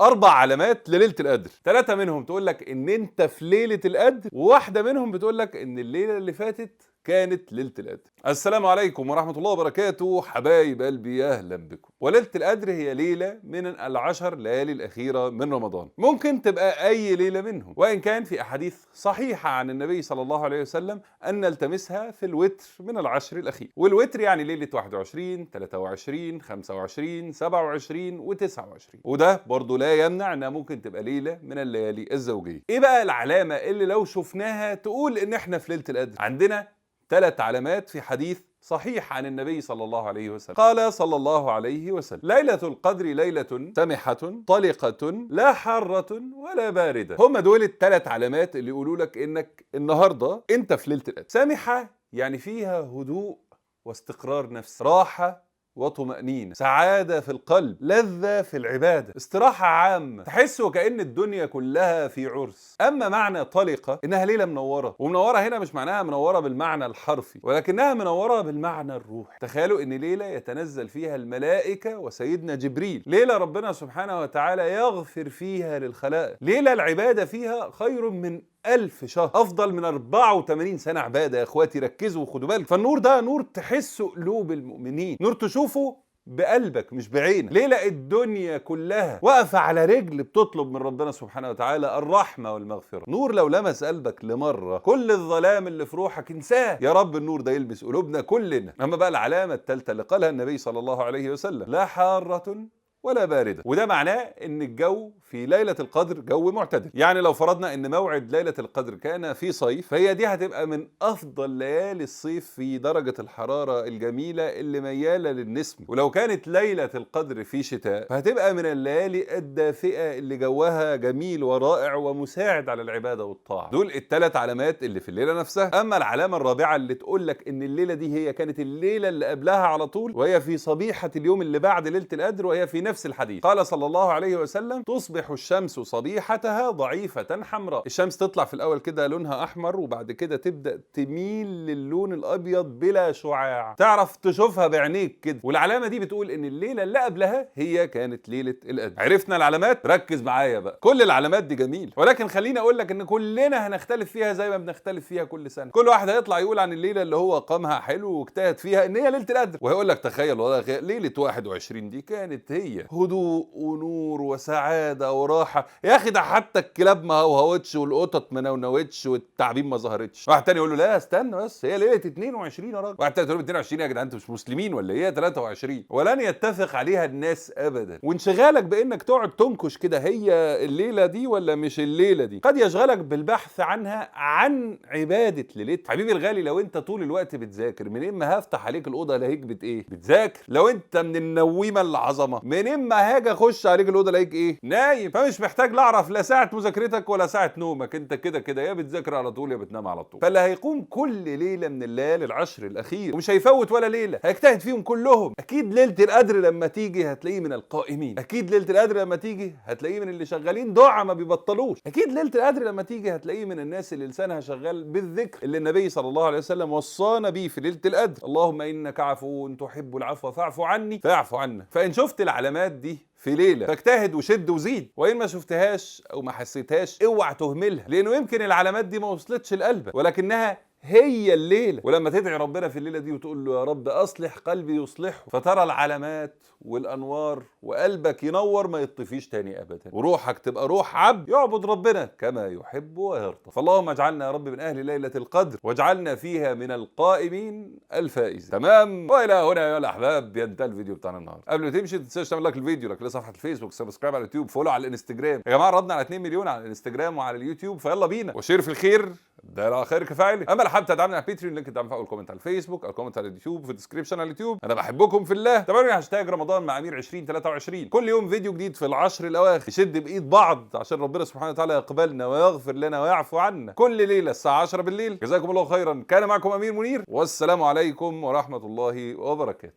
4 علامات لليلة القدر، 3 منهم تقول لك ان انت في ليلة القدر، وواحدة منهم بتقول لك ان الليلة اللي فاتت كانت ليلة القدر. السلام عليكم ورحمة الله وبركاته حبايب قلبي، اهلا بكم. وليلة القدر هي ليلة من ال10 ليالي الاخيرة من رمضان، ممكن تبقى اي ليلة منهم، وان كان في احاديث صحيحه عن النبي صلى الله عليه وسلم ان نلتمسها في الوتر من العشر الاخير. والوتر يعني ليلة 21 23 25 27 و29، وده برضو لا يمنع انها ممكن تبقى ليلة من الليالي الزوجية. ايه بقى العلامة اللي لو شفناها تقول ان احنا في ليلة القدر؟ عندنا 3 علامات في حديث صحيح عن النبي صلى الله عليه وسلم. قال صلى الله عليه وسلم: ليلة القدر ليلة سمحة طلقة لا حارة ولا باردة. هم دول ال3 علامات اللي يقولوا لك انك النهاردة انت في ليلة القدر. سمحة يعني فيها هدوء واستقرار نفسي، راحة وطمأنينة، سعادة في القلب، لذة في العبادة، استراحة عامة، تحس وكأن الدنيا كلها في عرس. أما معنى طلقة إنها ليلة منورة، ومنورة هنا مش معناها منورة بالمعنى الحرفي، ولكنها منورة بالمعنى الروحي. تخيلوا إن ليلة يتنزل فيها الملائكة وسيدنا جبريل، ليلة ربنا سبحانه وتعالى يغفر فيها للخلائق، ليلة العبادة فيها خير من 1000 شهر، أفضل من 84 سنة عبادة. يا إخواتي ركزوا وخدوا بالك. فالنور ده نور تحسه قلوب المؤمنين، نور تشوفه بقلبك مش بعينك. ليلة الدنيا كلها واقفة على رجل بتطلب من ربنا سبحانه وتعالى الرحمة والمغفرة. نور لو لمس قلبك لمرة كل الظلام اللي في روحك انساه. يا رب النور ده يلمس قلوبنا كلنا. أما بقى العلامة الثالثة اللي قالها النبي صلى الله عليه وسلم: لا حارة ولا باردة. وده معناه ان الجو في ليلة القدر جو معتدل. يعني لو فرضنا ان موعد ليلة القدر كان في صيف، فهي دي هتبقى من افضل ليالي الصيف في درجة الحرارة الجميلة اللي ميالة للنسم. ولو كانت ليلة القدر في شتاء، فهتبقى من الليالي الدافئة اللي جوها جميل ورائع ومساعد على العبادة والطاعة. دول ال3 علامات اللي في الليلة نفسها. اما العلامة الرابعة اللي تقول لك ان الليلة دي هي كانت الليلة اللي قبلها على طول، وهي في صبيحة اليوم اللي بعد ليلة القدر، وهي في نفس الحديث. قال صلى الله عليه وسلم: تصبح الشمس صبيحتها ضعيفة حمراء. الشمس تطلع في الأول كده لونها أحمر، وبعد كده تبدأ تميل للون الأبيض بلا شعاع، تعرف تشوفها بعينيك كده. والعلامة دي بتقول إن الليلة اللي قبلها هي كانت ليلة القدر. عرفنا العلامات؟ ركز معايا بقى، كل العلامات دي جميل، ولكن خليني أقول لك إن كلنا هنختلف فيها زي ما بنختلف فيها كل سنة. كل واحد هيطلع يقول عن الليلة اللي هو قامها حلو واجتهد فيها إن هي ليلة القدر، وهيقول لك تخيل والله ليلة 21 دي كانت هي هدوء ونور وسعادة وراحة. يا أخي ده حتى الكلاب ما هوهوتش والقطط ما نونوتش والتعابين ما ظهرتش. واحد تاني يقول له لا استنى بس، هي ليلة 22 يا راجل. واحد تاني يقول له 22 يا جدعان انتوا مش مسلمين ولا ايه؟ 23. ولن يتفق عليها الناس أبدا. وانشغالك بإنك تقعد تنكش كده هي الليلة دي ولا مش الليلة دي قد يشغلك بالبحث عنها عن عبادة ليلتها. حبيبي الغالي، لو انت طول الوقت بتذاكر منين ما هفتح عليك الأوضة الاقيك بت ايه؟ بتذاكر. لو انت من النويمة العظمة منين ما هاجي اخش عليك الاوضة الاقيك ايه؟ نايم. فمش محتاج لا اعرف لا ساعة مذاكرتك ولا ساعة نومك، انت كده كده يا بتذاكر على طول يا بتنام على طول. فاللي هيقوم كل ليلة من الليالي العشر الاخير ومش هيفوت ولا ليلة، هيجتهد فيهم كلهم، اكيد ليلة القدر لما تيجي هتلاقيه من القائمين، اكيد ليلة القدر لما تيجي هتلاقيه من اللي شغالين دعاء ما بيبطلوش، اكيد ليلة القدر لما تيجي هتلاقيه من الناس اللي لسانها شغال بالذكر اللي النبي صلى الله عليه وسلم وصانا بيه في ليلة القدر: اللهم انك عفو تحب العفو فاعف عني فاعف عنا. فان شفت العلامات دي في ليلة فاجتهد وشد وزيد، وان ما شفتهاش او ما حسيتهاش اوعى تهملها، لانه يمكن العلامات دي ما وصلتش لقلبك ولكنها هي الليلة. ولما تدعي ربنا في الليلة دي وتقول له يا رب اصلح قلبي يصلحه، فترى العلامات والانوار وقلبك ينور ما يطفيش تاني ابدا، وروحك تبقى روح عبد يعبد ربنا كما يحب ويرضى. فاللهم اجعلنا يا رب من اهل ليلة القدر، واجعلنا فيها من القائمين الفائزين. تمام، والى هنا يا الاحباب ينتهي الفيديو بتاعنا النهارده. قبل ما تمشي ما تنساش تعمل like للفيديو، like لصفحة الفيسبوك، subscribe على اليوتيوب، follow على الانستجرام. يا جماعة قربنا على 2 مليون على الانستجرام وعلى اليوتيوب، فيلا بينا، و share في الخير ده لا خير كفاعله. اما لو حابب تدعمنا على باتريون، link الدعم في اول comment على الفيسبوك او comment على اليوتيوب، في ال description على اليوتيوب. انا بحبكم في الله. تابعوني هاشتاج رمضان مع امير 2023، كل يوم فيديو جديد في العشر الاواخر، نشد بايد بعض عشان ربنا سبحانه وتعالى يقبلنا ويغفر لنا ويعفو عنا. كل ليلة الساعة 10 بالليل. جزاكم الله خيرا. كان معكم امير منير، والسلام عليكم ورحمة الله وبركاته.